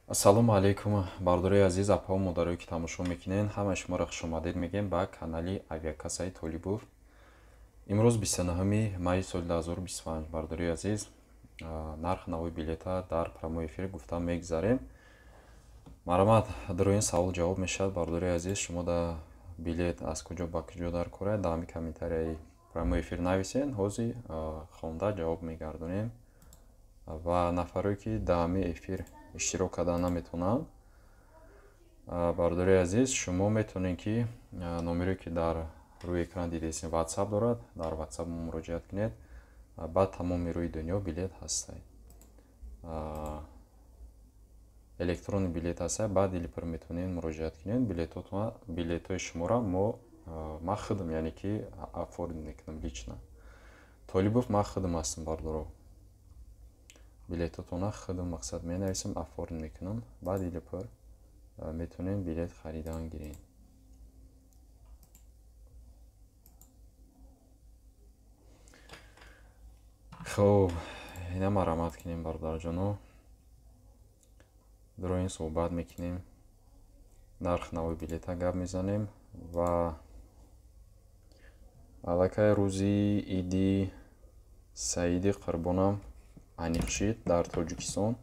Ассалому алайкум, бардорои азиз, апаву модарое ки тамошо мекунед, ҳамаи шуморо хушомадед мегӯем ба канали Авиакассаи Толибов. Имрӯз 29 майи соли 2025, бардорои азиз, нарх нави билета дар прямой эфир гуфта мегзарем. Марҳамат, дар ин савол ҷавоб мешавад, бардорои азиз, шумо да билет аз куҷо ба куҷо дар кора, дар ҳамин комментарияи прямой эфир нависен, ҳозир хонда ҷавоб мегардонем. Ва нафарое ки дар ҳамин эфир иштирок карда наметавонанд, бардорои азиз, шумо метавонед ки номере ки дар рӯи экран дидесин WhatsApp дорад, дар WhatsApp муроҷиат кунед. Ба тамоми рӯи дунё билет ҳастай, электронный билет ҳастай, ба дилипур метавонед муроҷиат кунед. Билетҳои шуморо мо ман худам, яъне ки оформить мекунам лично. Толибов ман худам ҳастам, бардоро. Билетотона худам мақсад менависам, оформить мекунам, ба дилипур метавонем билет харидан гирем. Хуб, ина марҳамат кунем, бародарҷоно, дар ин суҳбат мекунем, нарх нави билета гап мезанем ва аллакай рӯзи иди Саиди Қурбонам аниқ шид дар Тоҷикистон.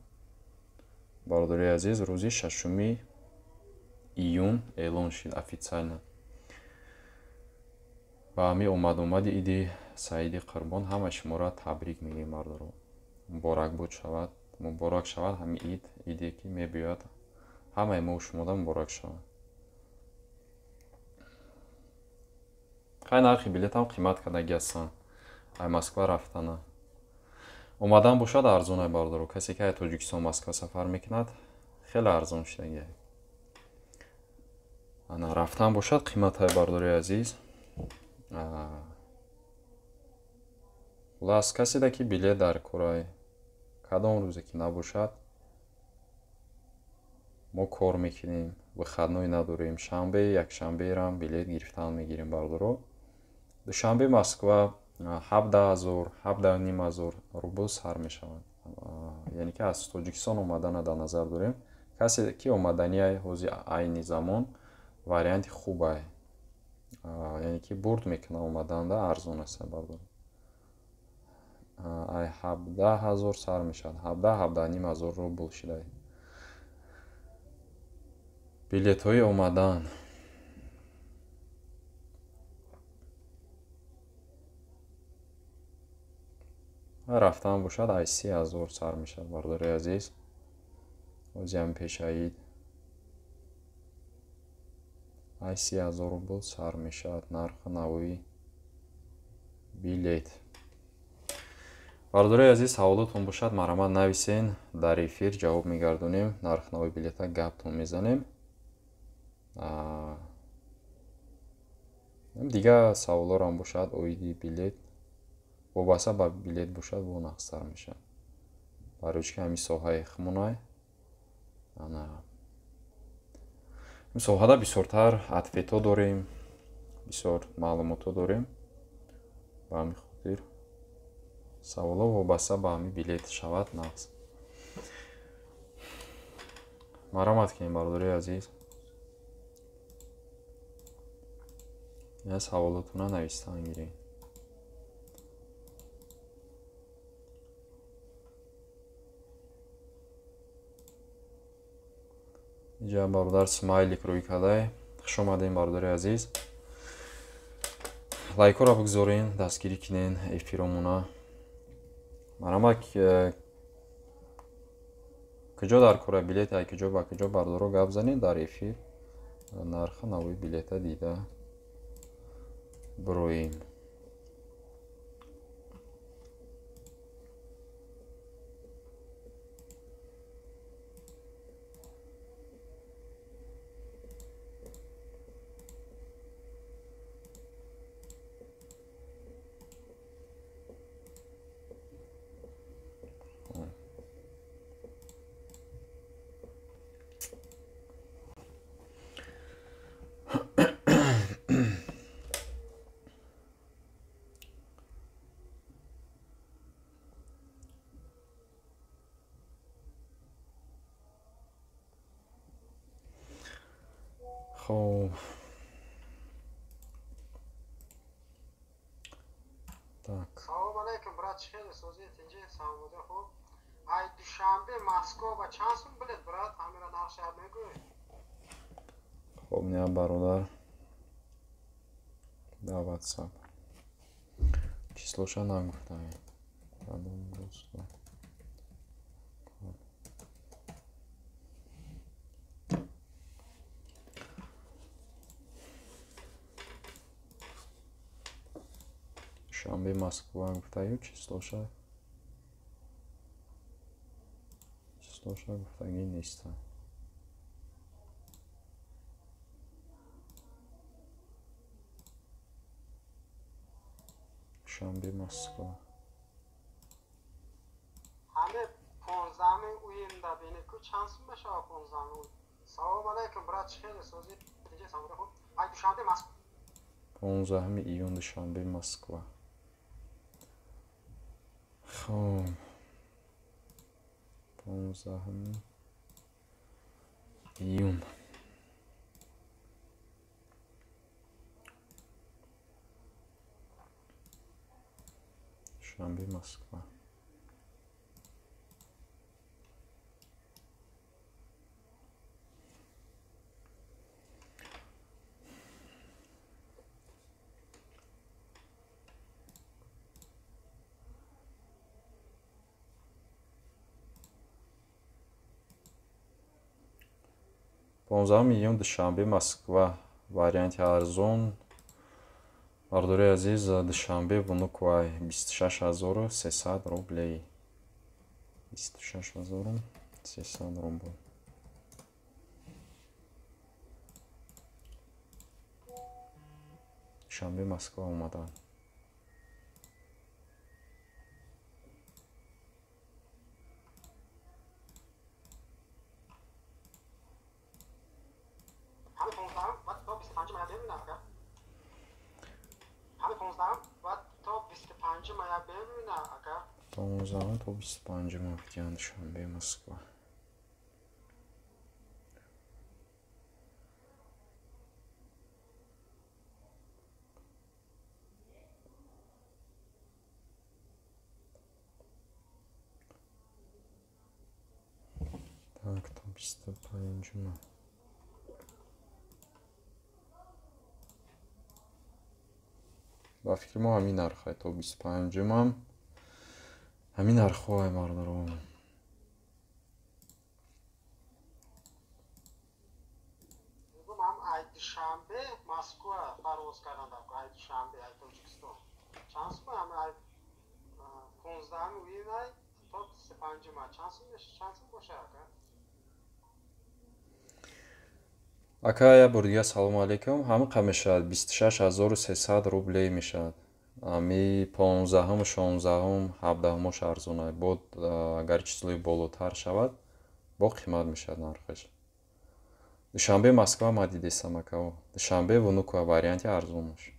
Бародари азиз, рӯзи 6 июн эълон шид официально. Ба ҳамин омад-омади иди Саиди Қурбон ҳамаи шуморо табрик мегӯем, бардоро. Муборак буд шавад, муборак шавад ҳамин ид, иде ки мебиёяд, ҳамаи мо шумода муборак шавад. Хай, нархи билетам қимат кардаги ҳастанд. Ай Москва рафтана. Омадан бошад арзон ай, бардоро. Касе ки ай Тоҷикистон Москва сафар мекунад, хеле арзон шудаги. Ана рафтан бошад қимат ай, бардори азиз. Хулас, каседа ки билет дар корай, кадом рӯзе ки набошад, мо кор мекунем, выходной надорем, шанбе, якшанберам билет гирифтан мегирем, бардоро. Душанбе Москва 17 000, 17 500 рубл сар мешавад. Яъне ки аз Тоҷикистон омадана дар назар дорем. Касе ки омаданияй ҳозир айни замон варианти хубай. Яъне ки бурд мекунад омаданда, арзон аст, бардор. Ай 17 000 сар мешавад, 17, 17 500 рубл шидай. Билетҳои омадан. Рафтан бошад ай 30 000 сар мешавад, бардори азиз. Ҳозиам пешаид ай 30 000 рубл сар мешавад нархи нави билет. Бардори азиз, саволотон бошад, марҳамат нависен, дар эфир ҷавоб мегардонем, нархи нави билета гаптон мезанем. Дигар саволорам бошад оиди билет, вобаста ба билет бошад, бо нақстар мешавад. Барои чӣ ки ҳамин соҳаи хумонай. Ана ин соҳада бисёртар ответҳо дорем, бисёр маълумотҳо дорем. Ба ҳамин хотир саволҳо вобаста ба ҳамин билет шавад нақс. Марҳамат кунем, бардори азиз. Ина саволотона навистан гирем. Инҷа бародар смайлик рӯй кардай. Хуш омадем, бародари азиз. Лайкҳоро бигзорен, дастгирӣ кунен эфиромона. Марҳамат, куҷо дар кора билет, ай куҷо ба куҷо, бардоро, гап занед дар эфир. Нархи нави билета дида бироем. Хоб. Так. Салом алейкум, брат, чӣ хеле созӣ, тинҷӣ, саломатӣ, хуб. Ай Душанбе, Москва ба чанд сум билет, брат? Ҳамира нархша мегӯӣ? Хоб, не, бародар. Да, WhatsApp. Числоша нагуфтам. Кадом рӯзда? Душанбе, Москва гуфтаю, числоша гуфтагӣ неста. Душанбе, Москва. Ҳаме 15 июнда бинеку чанд сум мешава 15 июн? Салом алейкум, брат, чӣ хеле созӣ, тинҷӣ, саломатӣ, хуб. Ай Душанбе, Москва. 15 июн, Душанбе, Москва. Хоб. 15 июн. Душанбе, Москва. Понздаҳуми июн, Душанбе, Москва. Варианти арзон. Бардори азиз, Душанбе, Внуково 26300 рублей. 26300 рубл. Душанбе, Москва омадан. Понздаҳум то 25 гуфтиян, Душанбе, Москва. Так, то 25. Ба фикри мо ҳамин нархе то 25-ам ҳамин нархҳое, мардоро. Мегӯм, ай Душанбе, Москва парвоз кардан дар ай Душанбе, ай Тоҷикистон. Чанд сум ҳам ай 15 июн ай то 25-ма чанд сум мешавад? Чанд сум бошад, ака? Ака, як бор дига салому алейкум. Ҳамин қа мешавад 26300 рублей мешавад. Ами 15-ум, 16-ум, 17-умош арзонай. Бод агар числои болотар шавад, бо қимат мешавад нархаш. Душанбе, Москва ма дидестам, акао. Душанбе, Внуково варианти арзонаш.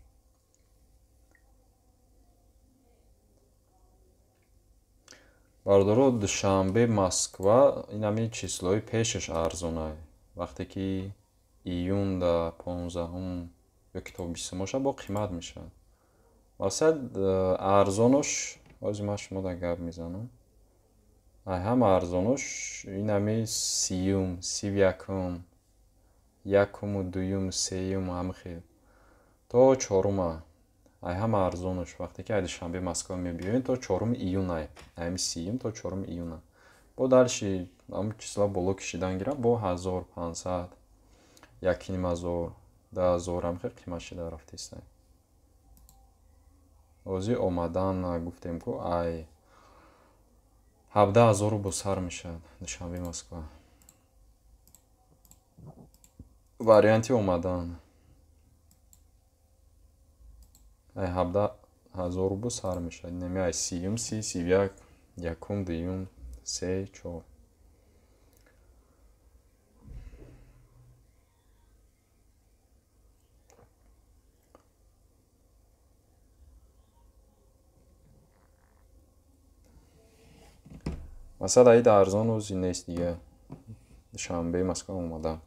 Бардоро, Душанбе, Москва ин ҳамин числои пешаш арзонай. Вақте ки июнда 15-ум ё ки то 20-умоша бо қимат мешавад. Мақсад арзонош, ҳозир ман шумо да гап мезанам. Ай ҳама арзонош ин ҳами 30-ум, 31-ум, 1-уму, 2-юм, 3-юм ҳами хел. То 4-ума. Ай ҳама арзонош вақте ки ай Душанбе, Москва мебиёед то 4 июн ай. Ҳами 30-ум то 4 июна. Бо дальше ҳамн числа боло кашидан гирам бо 1500, 1500, 2000 ҳам хел қимат шида рафтеста. Ҳозир омадан гуфтем ку ай 17000 рубл сар мешавад Душанбе, Москва. Варианти омадан ай 17000 рубл сар мешавад. Инами ай 30-ум, 30, 31, 1-ум, 2-юм, 3, 4. Масалан, аида арзон ози нест дига. Душанбе, Москва омада.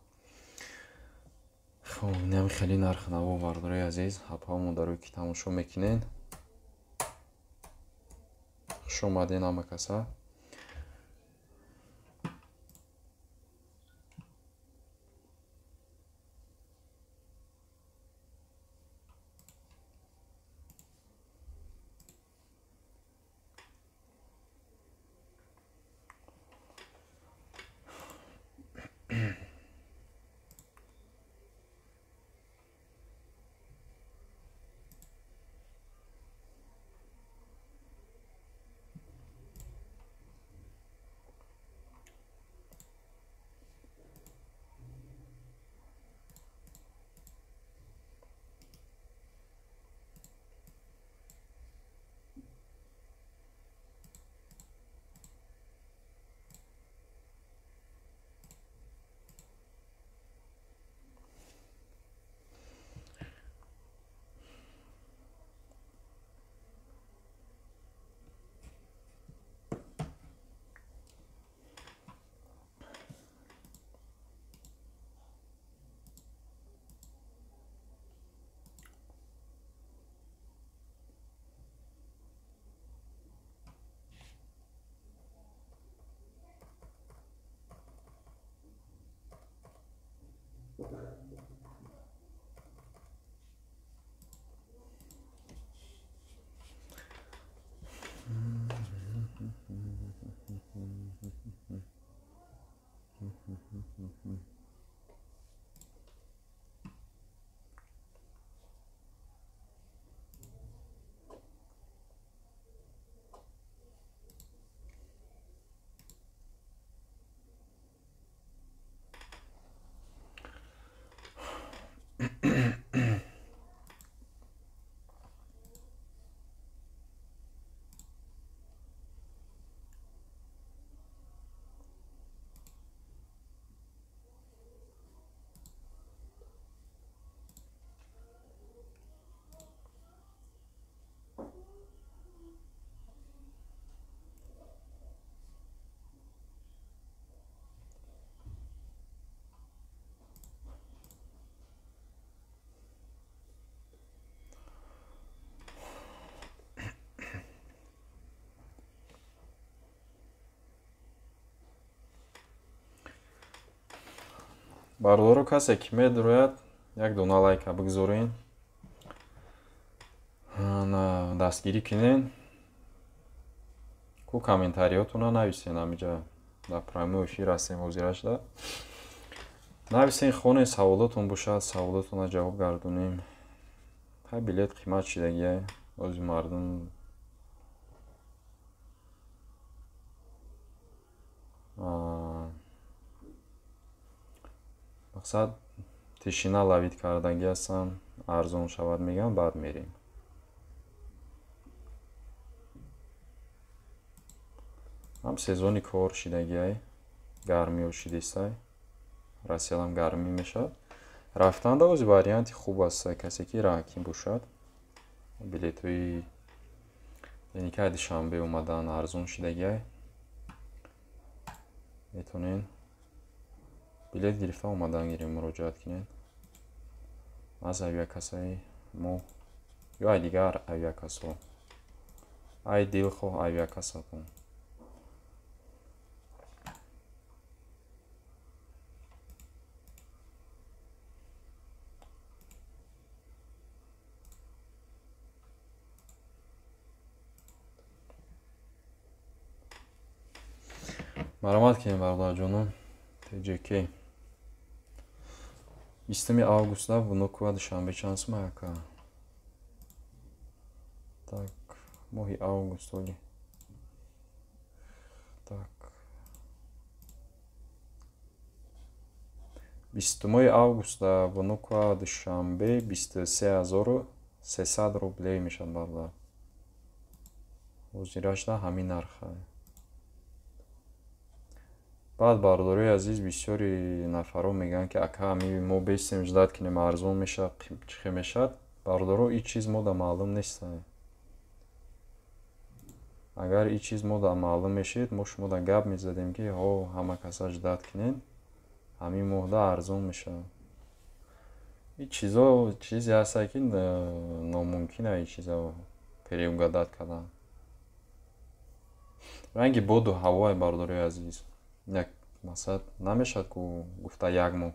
Инам хеле нарх наво бардорои азиз, апаҳо модарое ки тамошо мекунед. Хуш омадед ҳама каса. Бародаро, касе ки медурояд, як дона лайка бигзорен, дастгирӣ кунен, ку комментариётона нависен. Ҳамиҷа дар прямой эфир ҳастем ҳозирашда. Нависен, хонен, саволотон бошад, саволотона ҷавоб гардонем. Ҳай билет қимат шидагия, ози мардум мақсад тишина лавид кардагӣ ҳастам, арзон шавад мегӯям, баъд мерем. Ҳам сезони кор шидагиай, гармиё шидистай, Россиядам гармӣ мешавад. Рафтанда ози варианти хуб аст, касе ки раҳакӣ бошад. Билетҳои яъне ки Душанбе омадан арзон шидагиай, метавонед билет гирифта омадан гирем, муроҷиат кунед аз авиакассаи мо ё ай дигар авиакассаҳо, ай дилхоҳ авиакассатон. Маромад кунем бародарҷонон. ТҶК 20 августа Внуково Душанбе чанд сум ака? Так, моҳи август оли. Так. 20 августа Внуково Душанбе 23300 рублей мешавад бародар. Ҳозирашда ҳамин нарха. Баъд бародарои азиз, бисёри нафарҳо мегӯянд ки ака, ҳами мо бестем ждать кунем, арзон мешавад, чӣ хел мешавад. Бародаро, ин чиз мода маълум нест. Агар ин чиз мода маълум мешид, мо шумода гап мезадем ки ҳо, ҳама каса ждать кунед, ҳамин моҳда арзон мешавад. Ин чизо чизе ҳастае, ки номумкин ин чизо переугадать кардан. Ранги боду ҳавое, бародарои азиз. Як масалан намешавад ку гуфта як моҳ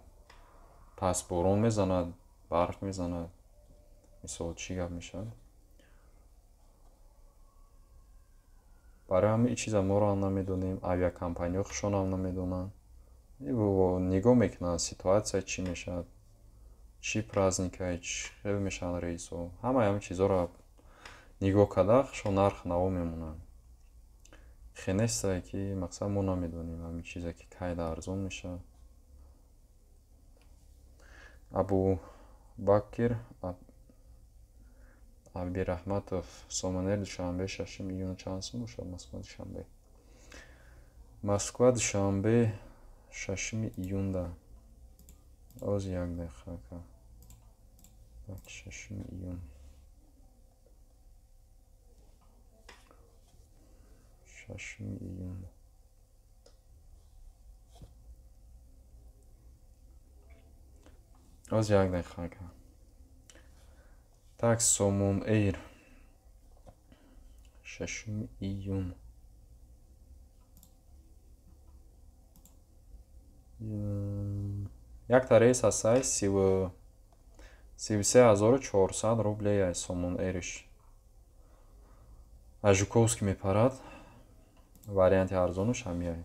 пас борон мезанад, барф мезанад. Мисол чӣ гап мешавад? Барои ҳамин ин чиза моро ҳам намедонем, авиакомпаниҳо худшонам намедонанд. Нигоҳ мекунанд ситуация чӣ мешавад, чӣ праздникае, чӣ хел мешаванд рейсҳо. Ҳамаи ҳамин чизҳоро нигоҳ карда худшон нарх наво мемонанд. Хе нестае, ки мақсад мо намедонем ҳамин чизе, ки кайда арзон мешавад. Абубакр Абдираҳматов, Сомонер, Душанбе, 6 июн чанд сум бошад? Москва, Душанбе. Москва, Душанбе, 6 июнда. Оз як дақиқа ака. Так, 6 июн. 6 июн. Оз як дақиқа ака. Так, Сомон Эйр. 6 июн. Якта рейс ҳастай 33 400 рублей Сомон Эйриш. Аз Жуковский мепарад. Варианти арзонаш ҳамияй.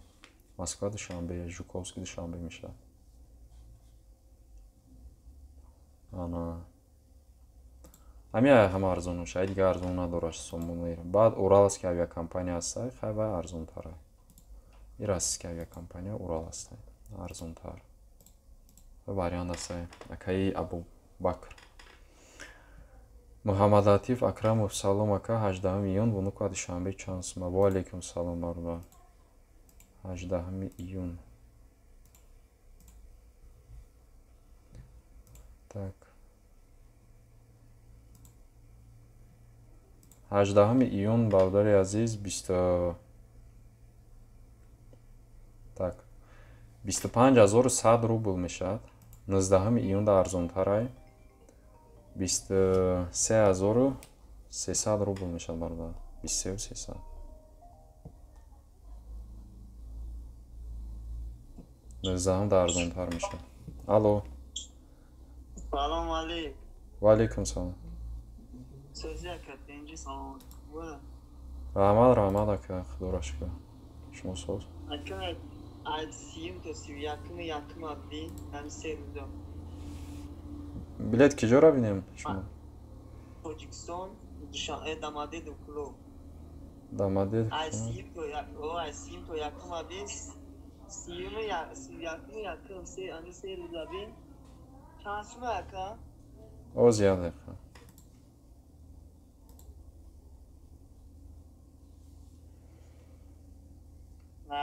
Москва, Душанбе, Жуковский, Душанбе мешавад. Ана. Ҳамия ҳама арзонаш, ай дигар арзон надорад Сомон Эйр. Баъд Уралский авиакомпания ҳастай, хай вай арзонтар. И российский авиакомпания Урал ҳастай, арзонтар. Вариант ҳастай. Акаи Абубакр. Муҳаммадлатиф Акрамов, салом ака, 18 июн Внуково, Душанбе чанд сума? Ва алайкум салом, бародар. 18 июн. Так. 18 июн, бародари азиз, 20 так 25 100 рубл мешавад. 19 июнда арзонтарай. 23 300 рубл мешавад, бародар. 23 300. 19-да арзонтар мешавад. Алло. Салом алейк. Ва алейкум салом. Сӯзи ака, тинҷи, салом. Раҳмат, раҳмат ака, худоро шукр. Шумо соз? Ака, аз 30-юм то 31-уми якум апрел, ҳами се рӯза. Билет киҷоро бинем шумо? Тоҷикистон, Душанбе, Домодедово клуб. Домодедово. Аз 30-юм то якум апрел, 30-юми, 31-уми якум, се ҳами се рӯза бин. Чанд сума, ака? Оз як дақиқа.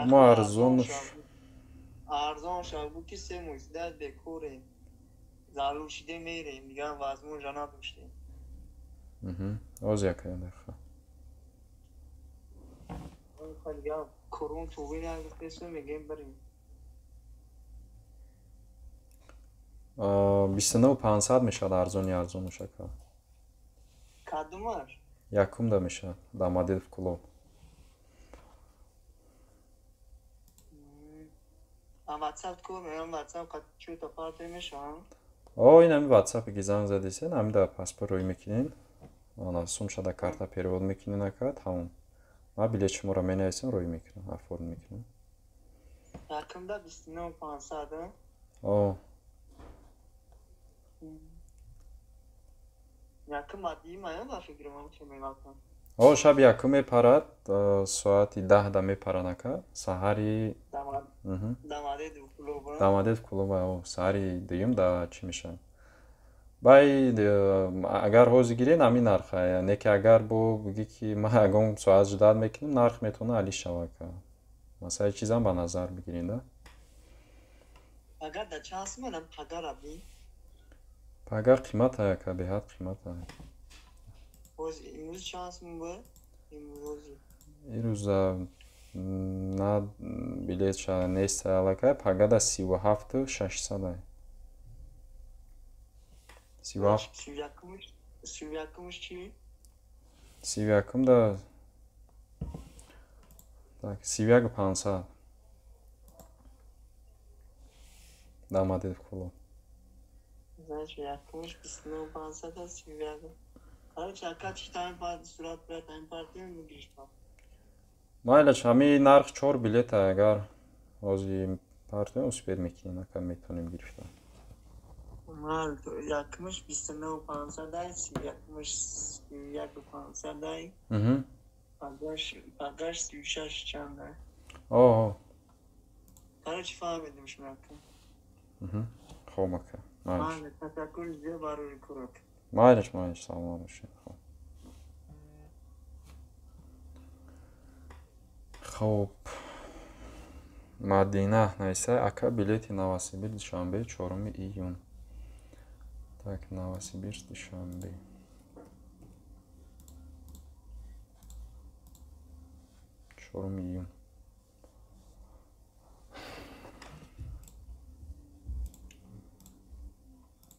Мо арзонш Арзон шав бу, ки 3 моҳ дар бекорем. Зарур шиде мерем, дигар возможно надоштем. Оз як дақиқа. Дигар корон туғи нагуфтесу мегем барем. 29 500 мешавад арзони арзонаш, ака. Кадумаш? Якумда мешавад, Домодедово клуб. WhatsApp ку меам, WhatsApp чӯта парте мешавам. О, ин ҳами WhatsApp ки занг задесен, ҳами да паспорт рӯй мекунен. Ана сумша да карта перевод мекунен, ака, тамом. Ман билет шуморо менависам, рӯй мекунам, оформ мекунам. Якумда 29 500, а? О. Якум адима, я ба фикрам, ки меғалтам. О, шаби якум мепарад, соати 10-да мепарад, ака. Саҳари Домодедово клуб. Домодедово клуб, о, саҳари дуюм да чӣ мешавад? Бай, агар ҳозир гирен, ҳамин нарха, не ки агар бо бигӣ, ки ман ягон соат ждать мекунам, нарх метавонад али шавад, ака. Масалан, чизам ба назар бигирен, да? Агар да чанд суманам пагара бин? Пага қимата, ака, беҳад қимата. Боз имрӯз чанд сум буд? Имрӯз. Ирӯз на билетша нест аллакай, пагада 37 600-ай. 37. 31-умш чӣ? 31-ум да, так, 31 500 Домодедово Кӯлоб. Значит, якумш 29 500 аст, 31. Короче, ака, чӣ тайм сурат бояд ҳамин партия мегирифтам. Майлаш, ҳамин нарх чор билета, агар ҳозир партия успеть мекунем, ака, метавонем гирифта. Якумш 29 500 ай, 31-умш 31 500 ай. Багаж 36 чанд ай. О. Короче, фаҳмидем шумо, ака. Хоб, ака. Майлаш. Ташаккур зиёд барои кӯрок. Майлаш, майлаш, саломат бошед. Хоб. Хоб. Мадина нависа: ака, билети Новосибирск Душанбе, 4 июн. Так, Новосибирск Душанбе. 4 июн.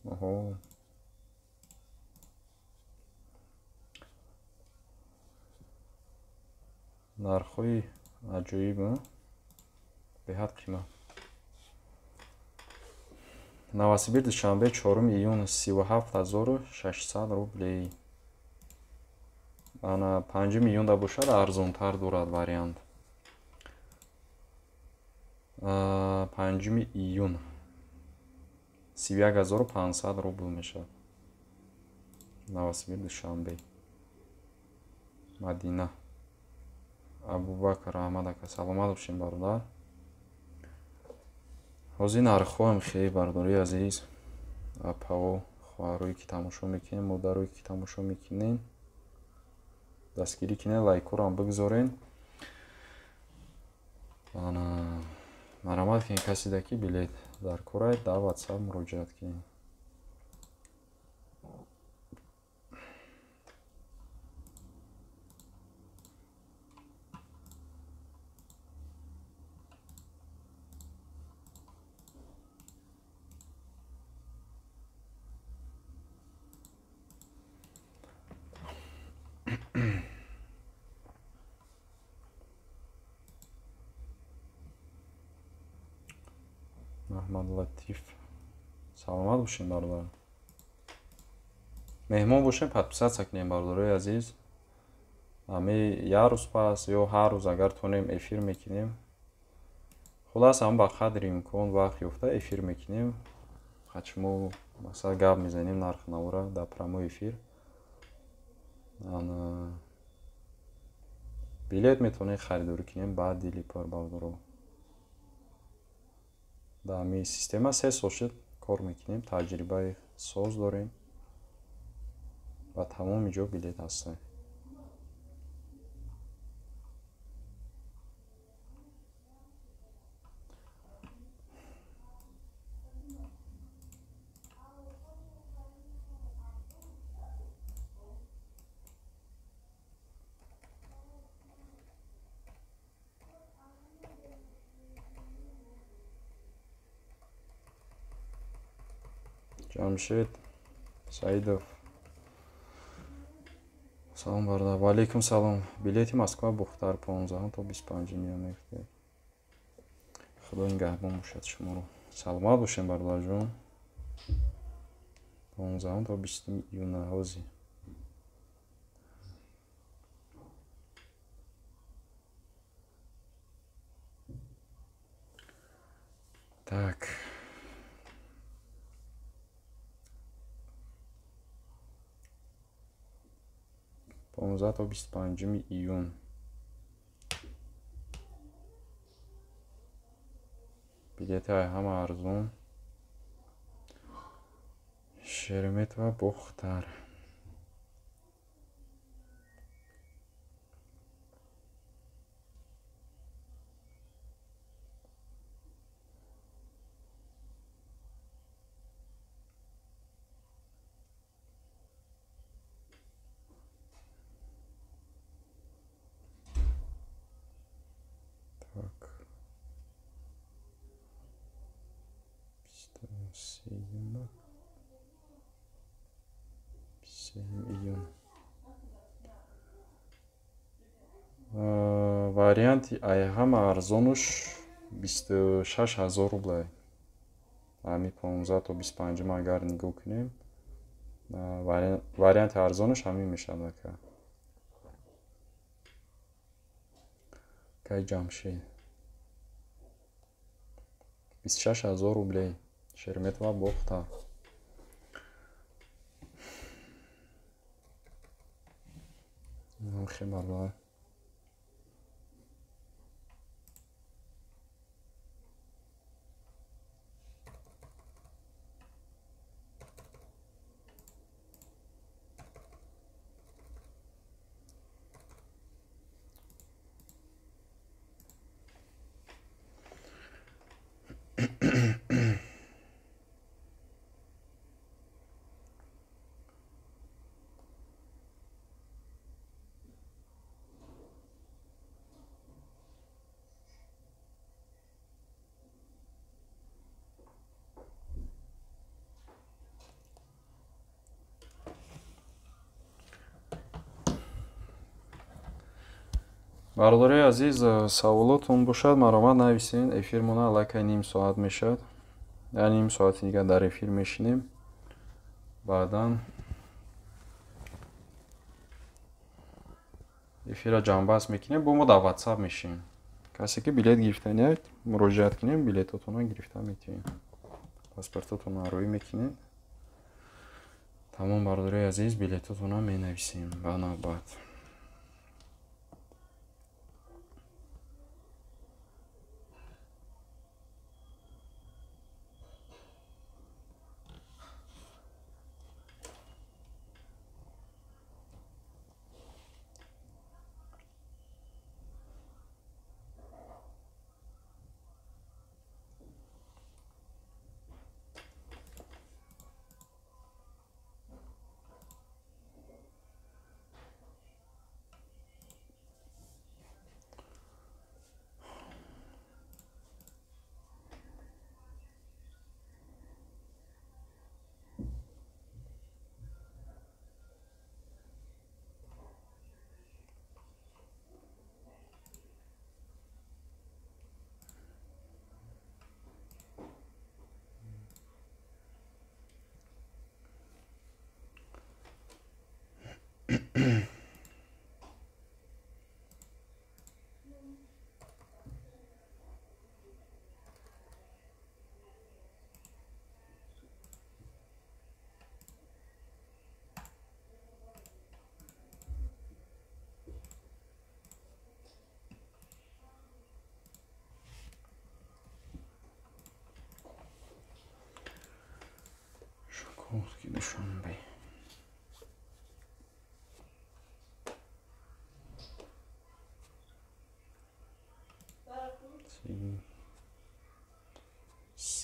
Оҳо. Нархҳои аҷоиб, беҳад қимат. Новосибирск Душанбе, 4 июн, 37 600 рублей. Ана 5 июнда бошад, арзонтар дорад вариант. 5 июн 31 500 рубл мешавад. Новосибирск Душанбе. Мадина. Абубакр, раҳмат, ака, саломат бошем, бародар. Ҳозир нархҳоам хеле, бародарои азиз, апао, хоҳарое ки тамошо мекунем, модарое ки тамошо мекунем, дастгирӣ кунед, лайкҳоро бигзорен. Ана марҳамат кунед, каседа ки билет дар кор ай, дар Ватсап муроҷиат кунед. Аҳмадлатиф, саломат бошем, бародар. Меҳмон бошем, подписаться кунем, бародарои азиз. Ҳами як рӯз пас ё ҳар рӯз, агар тонем, эфир мекунем. Хулас, ҳам ба қадри имкон вақт ёфта эфир мекунем. Шумо, масалан, гап мезанем нархи навора дар прямой эфир. Билет метавонед харидорӣ кунем ба дили пур, бародаро. Дар ҳамин система 3 сол шуд кор мекунем, таҷрибаи соз дорем. Ба тамоми ҷо билет ҳастанд. Ҷамшед Саидов, салом, бародар. Ваалайкум салом. Билети Москва Бохтар, 15 то 25 июн мегуфтед. Худо нигаҳбон бошад шуморо. Саломат бошем, бародарҷон. 15 то 20 июна ҳозир. Так. 15 то 25 июн. Билети ҳама арзон. Шереметьево Бохтар. Так. 27. Июн. Варианти ай ҳама арзонуш 26 000 рублай. Ҳами 15 то 25 агар нигоҳ кунем, варианти арзонуш ҳамин мешавад, ака. Кай Ҷамшед. 26 000 рублей. Шереметьево, Бохтар. Хе бародар. Бародарои азиз, саволотон бошад, маромад нависен. Эфирмона аллакай ним соат мешавад, я ним соати дигар дар эфир мешинем, баъдан эфирра ҷамъбаст мекунем. Бо мо дар Ватсап мешинем. Касе ки билет гирифтаният, муроҷиат кунем, билетотонро гирифта метиҳем, паспортотонро рӯй мекунем. Тамом, бародарои азиз, билетотонро менависем ба навбат. Жуковский, Душанбе.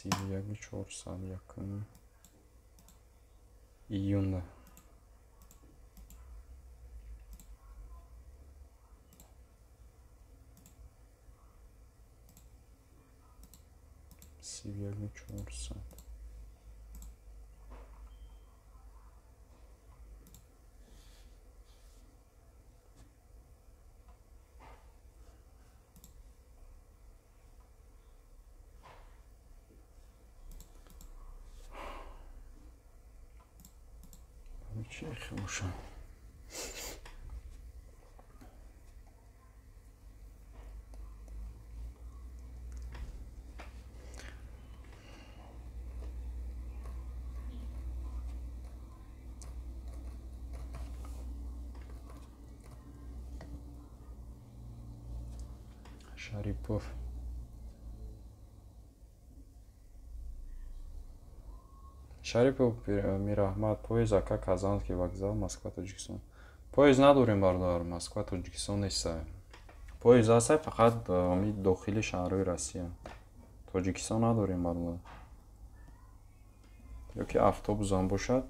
31 400 1 июнда. 31 400. Чӣ бошад? Шарипов. Шарипов Мираҳмад, поезд, ака, Казанский вокзал, Москва, Тоҷикистон. Поезд надорем, бародар, Москва, Тоҷикистон неста. Поезд ҳаста фақат ами дохили шаҳрҳои Россия. Тоҷикистон надорем, бародар. Ёки автобусам бошад,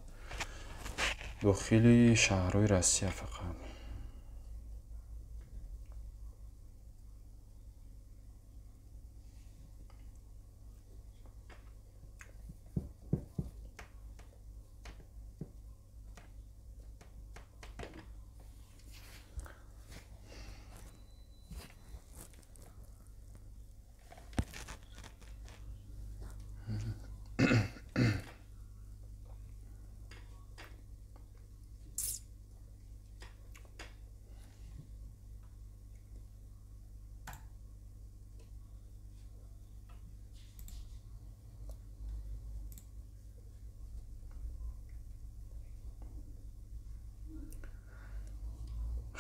дохили шаҳрҳои Россия фақат.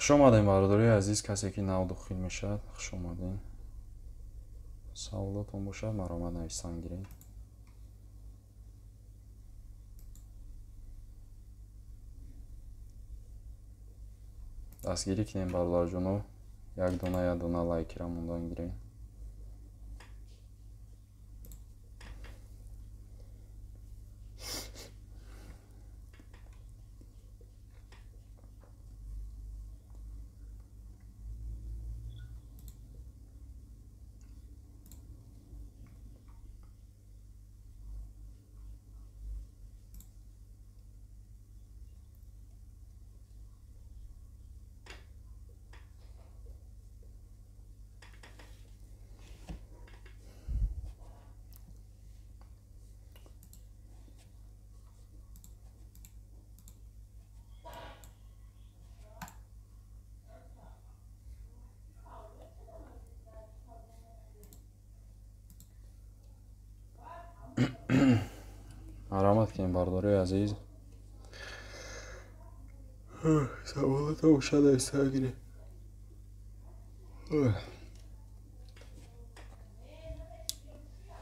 Хуш омадем, бародарои азиз, касе ки нав дохил мешавад, хуш омадем. Саволотон бошад, маромад нависан гирем. Дастгирӣ кунем, бародарҷоно, як дона як дона лайкира мондан гирем. Марамат кунем, бародарои азиз. Саволото бошад, нависан гирем.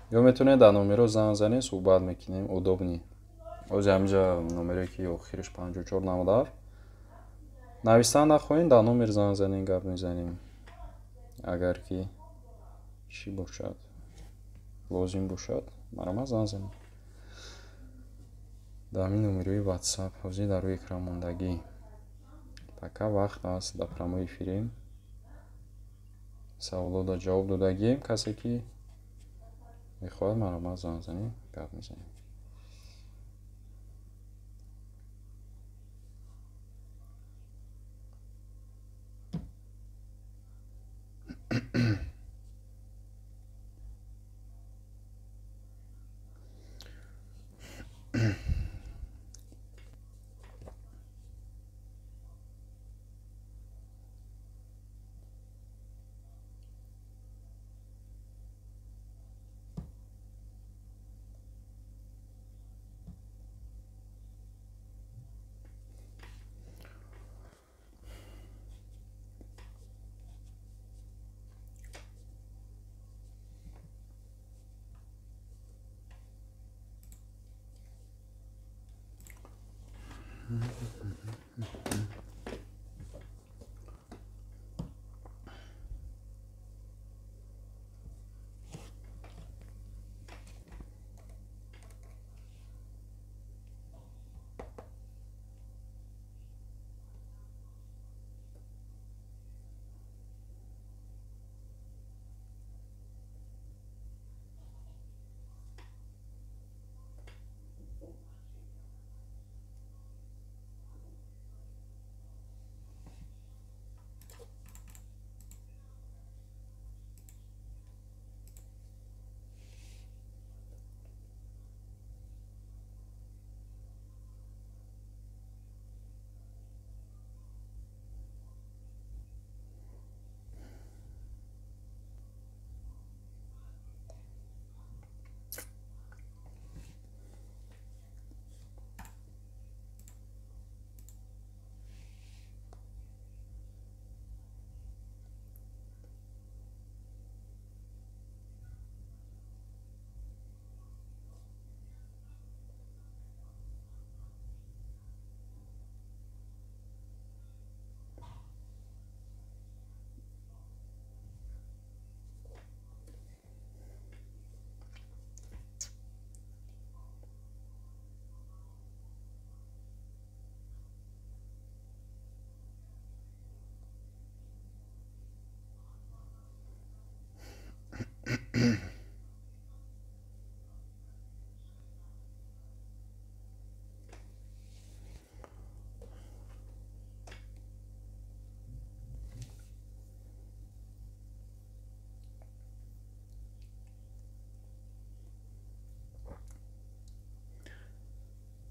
Ё метавонед дар номеро занг занед, суҳбат мекунем, удобни. Ози ҳаминҷа номере ки охириш 5497. Нависан нахоҳем, дар номер занг занем, гап мезанем. Агар ки чӣ бошад, лозим бошад, марамат занг занем. Дар ҳамин номерои WhatsApp ҳозир дар рӯи экран мондагӣ. Пока вақт аст, дар прямой эфирем. Саволода ҷавоб додагием. Касе ки мехоҳад, марамат занг занем, гап мезанем.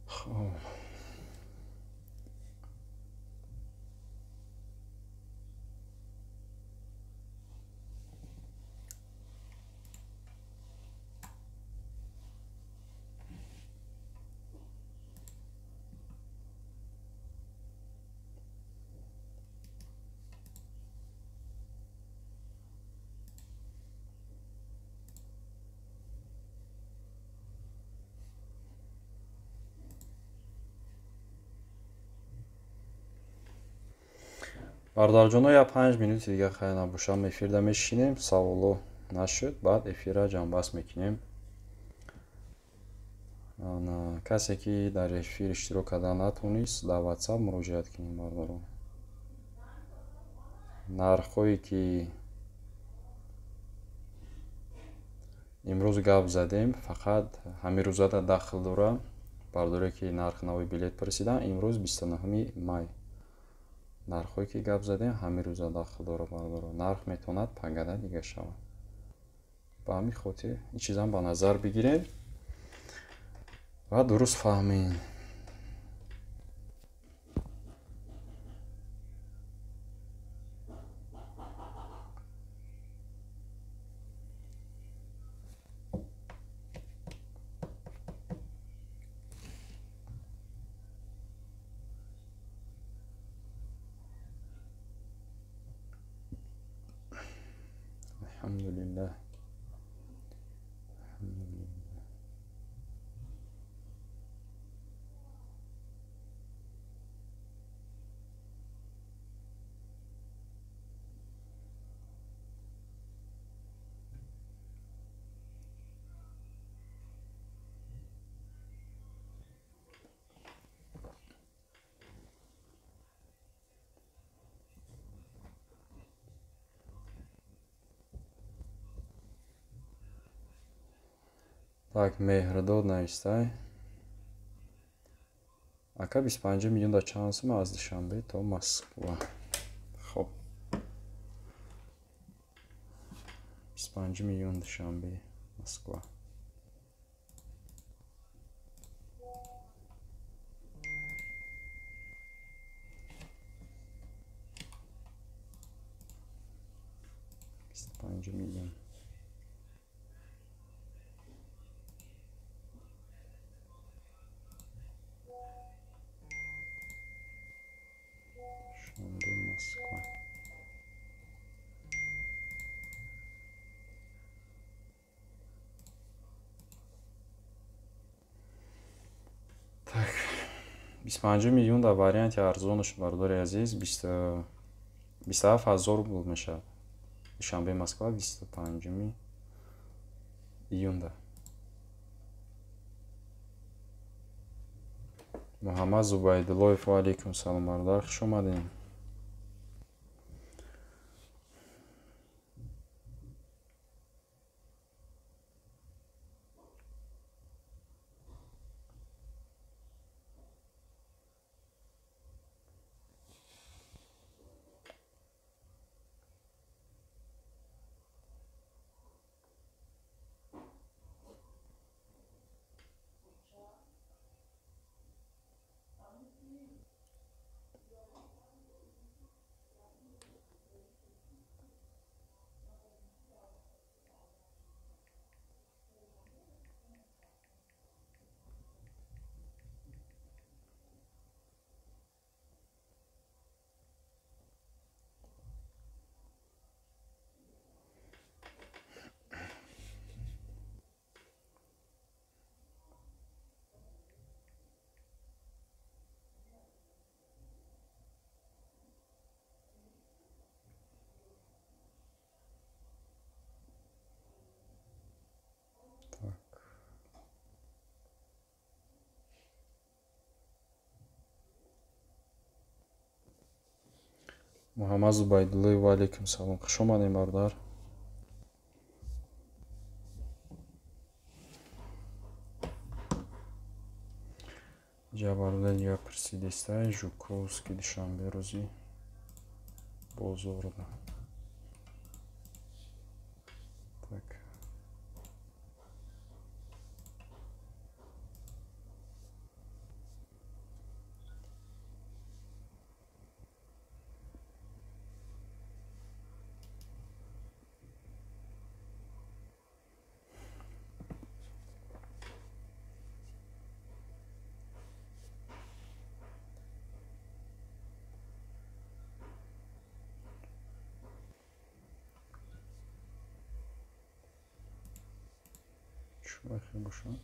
Хоб. Бародарҷоно, я 5 минути дига хай набошам эфирда мешинем, саволо нашуд, баъд эфирра ҷамъбаст мекунем. Касе ки дар эфир иштирок карда натонист, дар WhatsApp муроҷиат кунем бародарон. Нархҳое ки имрӯз гап задем, фақат ҳамин рӯзада дахл дора. Бародаре ки нарх нави билет пурсидан, имрӯз 29 май. Нархҳое ки гап задем, ҳамин рӯза дахл дора бародарон. Нарх метавонад пагада дига шавад. Ба ҳамин хотир ин чизам ба назар бигирем ва дуруст фаҳмем. Алҳамдулиллаҳ. Так, Меҳрдод навистай. Ака 25 июнда чанд сум аз Душанбе то Москва? Хоб. 25 июн Душанбе, Москва. 25 июн. Душанбе, Москва. Так, 25 июн дар варианти арзонаш, бародари азиз, 27 ҳазор рубл мешавад. Душанбе, Москва, 25 июнда. Муҳаммад Зубайдуллоев, ва алайкум салом, бародар, хуш омадем. Муҳаммад Зубайдуллоев, ва алайкум салом, хуш омадем, бародар. Ҷа бародар дигар пурсидистай, Жуковский Душанбе рӯзи бозорда. Так. Чӣ бошад?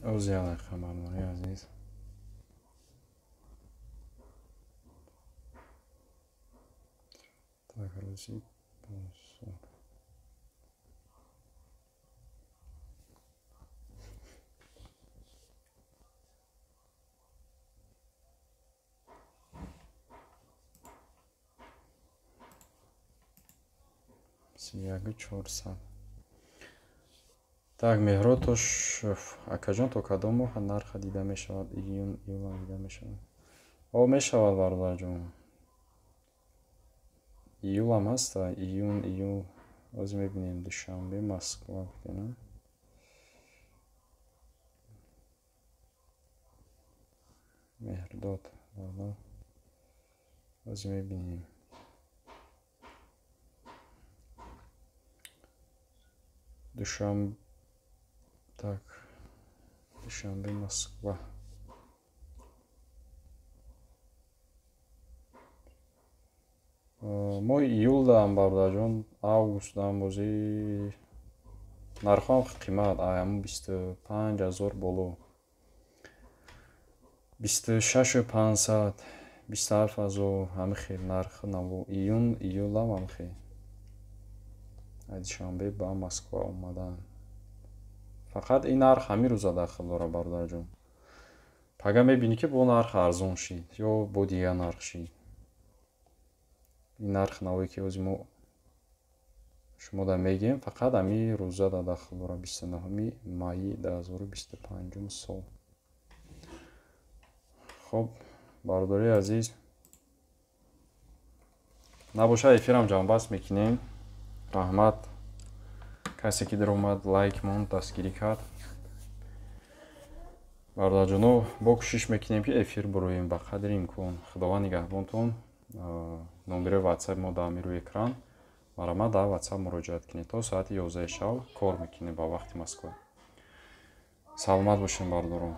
Оз як дақиқа, бародари азиз. Так, рӯзи бозор. 31 400. Так, Меҳрод Тошев, акаҷон, то кадом моҳ нарха дида мешавад? Июн, июлам дида мешавад? О, мешавад, бародарҷон. Июлам ҳаста, июн, июл. Ҳозир мебинем. Душанбе, Москва гуфтем. Меҳрдод, бародар. Ҳозир мебинем. Душанбе, так, Душанбе, Москва. Моҳи июлдаам, бародарҷон, августдаам бозӣ нархҳоам қимат, ҳамун 25 000 боло. 26 500, 27 000, ҳамин хел нархи наво. Июн, июлам ҳамин хел. Аз Душанбе ба Москва омадан. Фақат ин нарх ҳамин рӯза дахл дорад, бародарҷон. Пага мебинӣ, ки бо нарх арзон шид ё бо дигар нарх шид. Ин нарх навое, ки ҳозир мо шумо да мегӯем, фақат ҳамин рӯза да дахл дорад, 29 майи 2025-ум сол. Хоб, бародари азиз, набошад, эфирам ҷамъбаст мекунем. Раҳмат, касе ки даромад, лайк монд, дастгирӣ кард. Бародарҷоно, бо кӯшиш мекунем, ки эфир буроем ба қадри имкон. Худованд нигаҳбонтон. Номери ватсап мо дар ҳамин рӯи экран. Марҳамат, дар ватсап муроҷиат кунед. То соати 11 шав кор мекунем ба вақти Москва. Саломат бошем, бародарон.